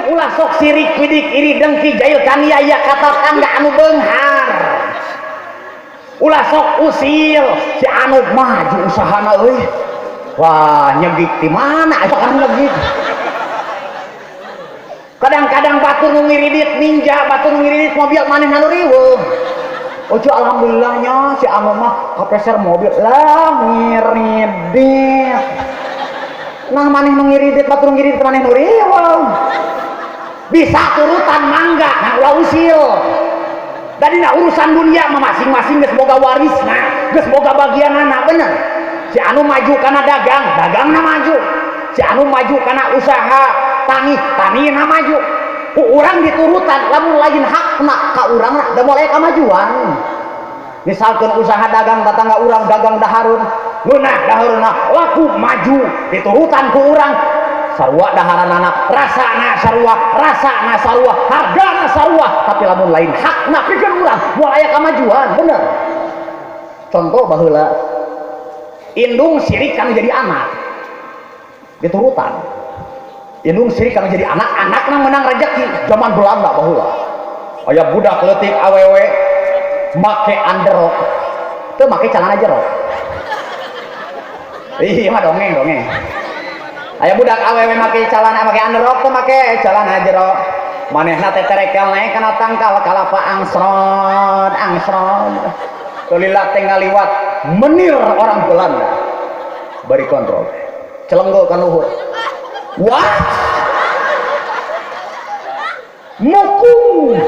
Jeung ulah sok sirik pidik iri dengki jail kaniaya ka tatangga anu beunghar. Ulah sok usil si anu maju usahana euy. Wah, nyegik di mana aya kan nyegik. Kadang-kadang batur nu ngiridit ninja, batur nu ngiridit mobil maneh nu riweuh. Ojo alhamdulillahnya si anu mah kapeser mobil lah ngiridit. Nah maneh nu ngiridit batur ngiridit maneh nu riweuh. Bisa turutan mangga, nah ulah usil. Dadina urusan dunia mah masing-masing geus boga warisna, geus boga bagianana, bener. Si anu maju kana dagang, dagangna maju. Si anu maju kana usaha tani, tanina maju. Ku urang diturutan, lamun lain hakna ka urangna da moal aya kamajuan. Misalkan usaha dagang tetangga urang dagang daharun, ngeunah dahareunna laku maju, diturutan ku urang sarua daharanana, rasana sarua, rasana sarua, hargana sarua, tapi lamun lain hakna pikeun urang moal aya kamajuan, bener. Contoh baheula indung sirik kanu jadi anak diturutan. Indung sirik kanu jadi anak, anakna menang rezeki zaman Belanda baheula. Aya budak leutik awewe make underrok, teu make celana jero. Ih mah dongeng-dongeng. Aya budak awewe make celana make underrok teu make celana jero. Manehna teh terekel naek kana tangkal kalapa angsrod angsrod. Lila teh ngaliwat menir orang Belanda. Bari kontrol. Celenggo ka luhur. Wah. Mukung.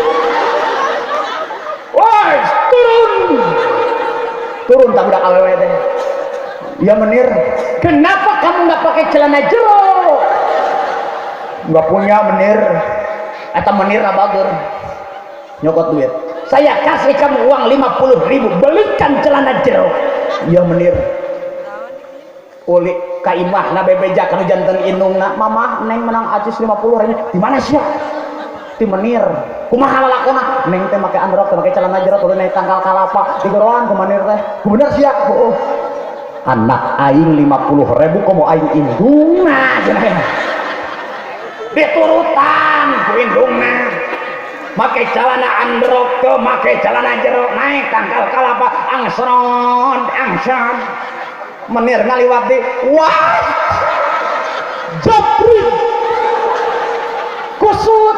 Wah, turun. Turun tak budak awewe teh. Ya menir, kenapa kamu nggak pakai celana jero? Nggak punya menir. Atau menir bager. Nyokot duit. Saya kasih kamu uang 50.000, belikan celana jero. Ya menir. Uli ka imahna bebeja kanu janten indungna, mamah neng menang acis 50.000. Di mana sia? Di menir. Kumaha lalakona? Neng teh make androk, teh make celana jero, turun naik tangkal kalapa, digoroan ku menir teh. Bener sia? Oh. Anak aing 50.000 komo aing indungna cenah. Diturutan ku indungna. Make celana androk teu make celana jero naik tangkal kalapa angsrod angsrod. Menir ngaliwat di wah. Jabrik. Kusut.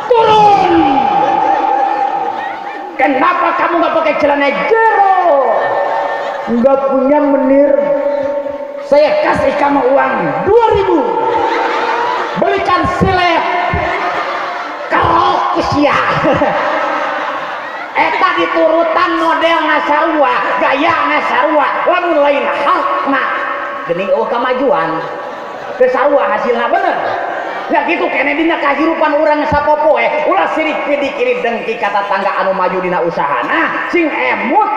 Turun. Kenapa kamu nggak pakai celana jero? Nggak punya menir. Saya kasih kamu uang 2.000, belikan silet kerok sia. Eta diturutan model ngasarua, gaya ngasarua, lamun lain hakna geuning eueuh kamajuan. Teu sarua hasilna, bener. Ya gitu kene dina kahirupan urang sapopoe, ulah sirik pidik iri dengki ka tatangga anu maju dina usahana, sing emut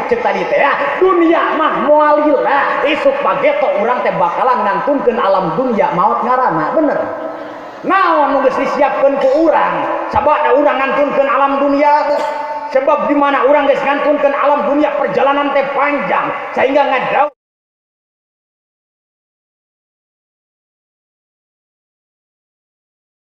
ceuk tadi teh ya, dunia mah moal lila, isuk pageto urang teh bakalan ngantunkeun alam dunia maot ngaranna, bener. Naon nu geus disiapkeun ku urang, sabada urang ngantunkeun alam dunia teh, sebab di mana urang geus ngantunkeun alam dunia perjalanan teh panjang sehingga ngadaw